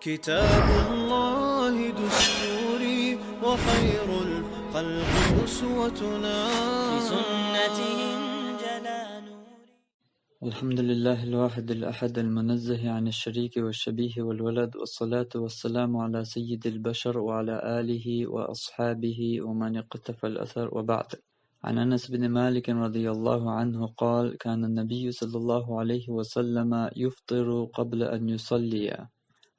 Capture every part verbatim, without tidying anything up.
كتاب الله دستوري وخير الخلق أسوتنا. بسنته انجلى نوري. الحمد لله الواحد الأحد المنزه عن الشريك والشبيه والولد، والصلاة والسلام على سيد البشر وعلى آله وأصحابه ومن اقتفى الأثر، وبعد. عن أنس بن مالك رضي الله عنه قال: كان النبي صلى الله عليه وسلم يفطر قبل أن يصلي.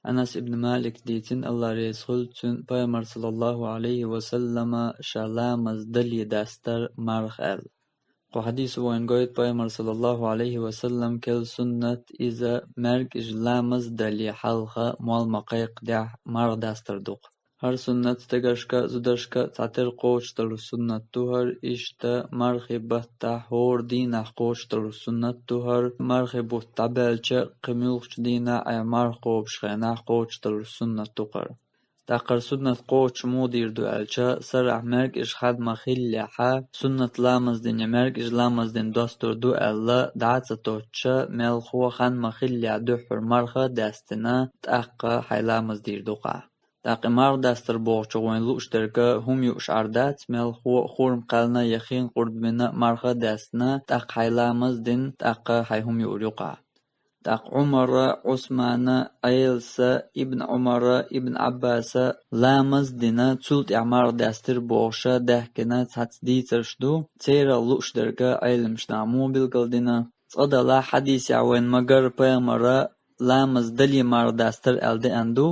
Анас ибн Малик дийцина, Аллах реза хуьлда цунна, Пайхамар саллаллаху Ӏалайхи ва саллама ша ламаз дале дастар марха аьлла. Кху хьадисо вайна гойту, Пайхамар саллаллаху Ӏалайхи ва саллам керла суннат иза маьркӀажа ламаз дале хьалха мел ма кхайкхадехь марха дастар ду-кх. ХӀара суннат стегашка а, зударшка а цхьатера кхочушдалуш суннат ду хӀара, иштта мархи баттахь хӀора дийнахь кхочушдалуш суннат ду хӀара, мархи бутт дӀабаьлча кхин муьлххачу дийнахь а, марха кхобуш хенахь кхочушдалуш суннат ду хӀара. ТӀаккха хӀара суннат кхочуш муха дийр ду аьлча, сарахь маьркӀажа хан ма хиллехьа, суннат ламаз дина я маьркӀажа ламаз дина достур ду аьлла дӀа а ца тоттуш, мелхо хан ма хиллехь дуьххьара марха а даьстина, тӀаккха хьайн ламаз дийр ду-кх ахь. ТӀаккха и марха дастар бохучух вайна лууш дерг хӀума юуш Ӏар дац, мелхо а хурма кхаьллина я хин къурд бина марха а даьстина, тӀаккха хьайн ламаз дина, тӀаккха хьайн хӀума юур ю-кх ахь. ТӀаккха Ӏумара, Ӏусмана, Ӏеласа, Ибн Ӏумара, Ибн Ӏаббаса ламаз дина, цул тӀаьхьа марха даьстира бохуш даьхкина цхьацца дийцарш ду, церан лууш дерг Ӏеламнаха муха билгалдина. Цкъа-делахь хьадисехь вайна ма-гарра Пайхамара ламаз дале марха дастар аьлла деана ду,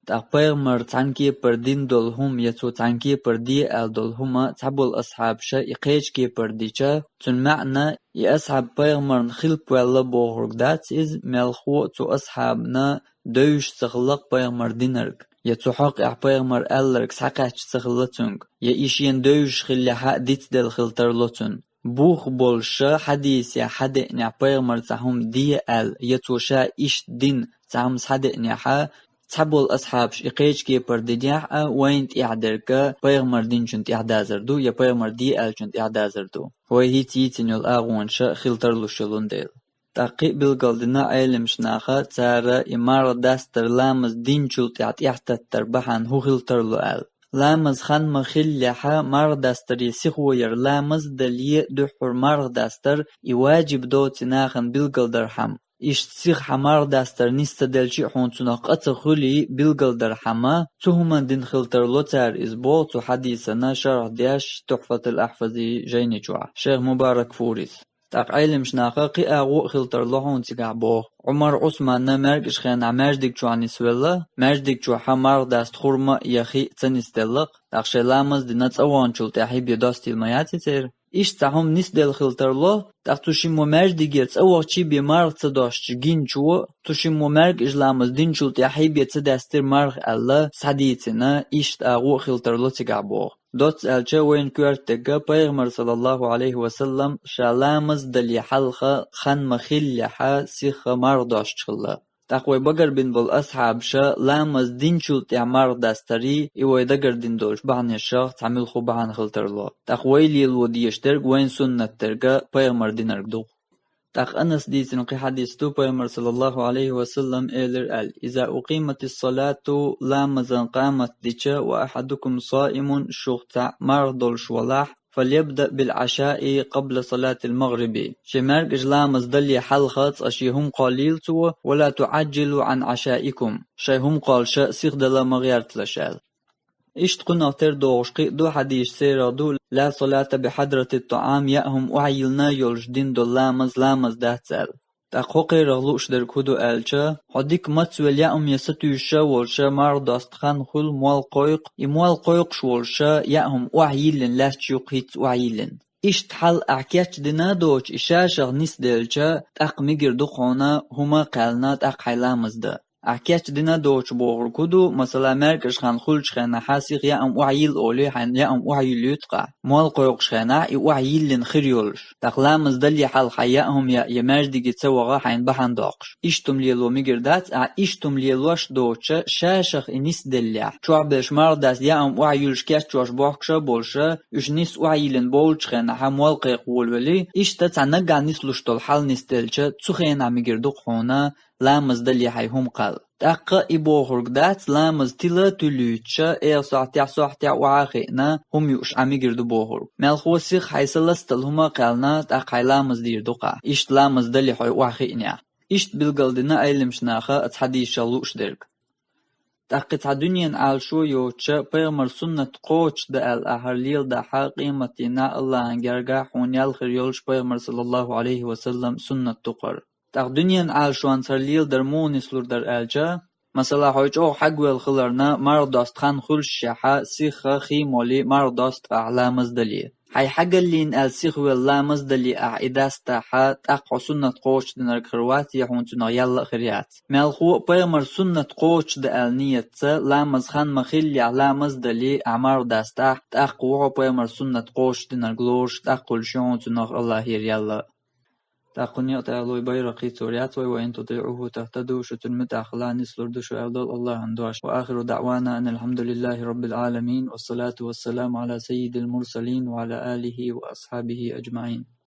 тӀаккха Пайхамара цхьана кепара дина долу хӀума я цо цхьана кепара де аьлла долу хӀума цхьаболу асхьабаша и кхечу кепара дича, цуьнан маьӀна и асхьаб Пайхамарна хилпаваьлла бохург дац иза, мелхо а цу асхьабна девзаш ца хилла-кх Пайхамара динарг, я цу хьокъехь Пайхамара аьлларг схьакхаьчна ца хилла цуьнга, я и шена девзаш хиллехьа а дицделла хила тарло цунна. Бух болуш хьадисехь схьадеънехь Пайхамара цхьа хӀума де аьлла, я цо ша иштта дина цхьа хӀума схьадеънехьа, цхьаболу асхьабаш и кхечу кепара динехь а, вайна тӀехь дерг Пайхамара динчунна тӀехь дазар ду, я Пайхамара де аьллачунна тӀехь дазар ду. Вай хӀинца йийцина йолу агӀонаш хила тарлуш йолун дела. ТӀаккха кхин а билгалдина Ӏеламнаха, цара и марха дастар ламаз динчул тӀаьхьа тӀехьататтар бахьана хӀун хила тарло аьлла. Ламаз хан ма хиллехьа, марха дастаре сихо яр, ламаз а дале дуьххьара марха дастар, и ваджиб доцу нахана билгалдархьама. Иштта сиха хьан марха дастар нис ца делча а хьуна цунах къа ца хуьлий билгалдархьама, цу хӀуманна дина хила тарло цара иза боху цу хьадисана шархь деш Тухьфатул Ахьфази жайни чохь, шайх Мубаракфурис. ТӀаккха Ӏеламнаха кхин а агӀо а хила тарло хьуна цигахь боху. Ӏумар, Ӏусманна маьркӀажа хенахь маьждиг чохь нисвелла, маьждиг чохь хьан марха даста хурма а, я хи а ца нисделла-кх, тӀаккха шайн ламаз а дина цӀа вахначул тӀаьхьа хӀи бен достийла ма яц и церан. Иштта цхьа хӀума нисделла хила тарло, тӀаккха цу шиммо маьждигера цӀа вахча хӀи бен марха ца достуш гиначо, цу шиммо маьркӀажа ламаз динчул тӀаьхьа хӀи бен ца даьстира марха аьлла, схьадийцина, иштта агӀо а хила тарло цигахь боху. Доцца аьлча, вайна коьрта дерг Пайхамар, саллаллаху Ӏалайхи ва саллам, ша ламаз а дале хьалха хан ма хиллехьа, сиха марха достуш хилла. ТӀаккха вай багарбина болу асхьабаша ламаз динчул тӀаьхьа марха дастарий, и вай дагардина долчу бахьанешах цхьа муьлхха бахьана хила тарло. ТӀаккха вай лело дезаш дерг, вайна суннат дерг Пайхамара динарг ду-кх. ТӀаккха Анаса дийцина кхин хьадис ду, Пайхамар, саллаллаху Ӏалайхи ва саллам, элира аьлла: «Иза укъиматис-салату», ламазан къамат дича, «ва ахьадукум саимун», шух цхьаъ марха долуш валахь, «фальябдаъ бил-Ӏашаи къабла салатил-магӀриби». Шен маьркӀажа ламаз дале хьалха цкъа шен хӀума кхоллийла цо, «ва ла туӀаджжилу Ӏан Ӏашаикум». Шайн хӀума кхоллуш сихдала ма гӀерталаш аьлла. Иштта кхунах тера догӀуш кхин а ду хьадисаш, церах ду: «Ла салата бихьадратит-таӀам», яа хӀума охьайиллина йолуш дина долу ламаз, ламаз дац аьлла. ТӀаккха хӀокхерах лууш дерг хӀун ду аьлча, хьо дика мацвелла яа хӀума я сатуьйсуш а волуш, марха доста хан хуьлу, мол кхойкху, и мол кхойкхуш волуш, яа хӀума охьайиллина лаьтташ ю-кх хӀинцца охьайиллина. Иштта хьал ахь кечдина а доцуш, и ша-шах нисделча, тӀаккха мегар ду-кх хьуна хӀума а кхаьллина, тӀаккха хьайн ламаз дан. Ахь кечдина а доцуш бохург хӀун ду, масала, маьркӀажа хан хуьлучу хенахь сиха яа хӀума охьайилла олий, хьайн яа хӀума охьайиллуьйту-кх ахь. Мол кхойкхуш хенахь и охьайиллина хир йолуш. ТӀаккха ламаз дале хьалха хьайн яа хӀума яа, я маьждиге ца ваха хьайна бахьана доккхуш. Иштта хӀума лело мегар дац, ахь иштта хӀума лелош а доцуш, ша-шах и нисделлехь, чохь берш марха даста яа хӀума охьайуьллуш кечвеш бохкуш а болуш, уьш нис охьайиллина бовлучу хенахь мол кхайкха волавелий, иштта цхьа наггахь нислуш долу хьал нисделча, цу хенахь мегар ду-кх хьуна ламаз дале хьайн хӀума кхалла. ТӀаккха и бохург дац, ламаз тила туьлуьйтуша, эгӀа сохьтехь, сохьтехь охьа а хиъна, хӀума юуш Ӏа мегар ду бохург. Мелхо сиха хьайн са ластал хӀума а кхаьлна, тӀаккха хьайн ламаз дийр ду-кх Ӏа, иштта ламаз дале хьо охьа хиънехь. Иштта билгалдина Ӏеламнаха цхьа дийшал лууш дерг. ТӀаккха цхьа дуьненан Ӏалашо йоцуша, пайхамар суннат кхочушдан аьлла ахьа хӀара леладахь, къематдийнахь Аллахьан гергахь хьуна ял хир йолуш пайхамар, саллаллаху Ӏалайхи ва саллам, суннат ду-кх хӀара. ТӀаккха дуьненан Ӏалашонца хӀара леладар муха нислур дара аьлча, масала, хьо чӀогӀа хьагвелла хиларна, марха доста хан хуьлушехь, сиха, хи молий, марха досту ахь ламаз дале. Хьайн хьагаллийна аьлла сиха велла ламаз дале ахь и дастахь, тӀаккха хьо суннат кхочушдинарг хир вац, я хьуна цунах ял а хир яц. Мелхо а пайхамар суннат кхочушдан аьлла нийятца, ламаз хан ма-хиллехь ламаз дале ахь марха дастахь, тӀаккха ву хьо пайхамар суннат кхочушдинарг лоруш, тӀаккха хуьлуш ю хьуна цунах Аллахьера ял а. ТӀаккха некъ тӀехь лой Байракъи цо яц вай: «وإن تطيعوه تهتدوا», шу цунна муьтӀахь хилахь нислур ду шу аьлла долу Аллахьан дош. وآخر دعوانا أن الحمد لله رب العالمين، والصلاة والسلام على سيد المرسلين وعلى آله وأصحابه أجمعين.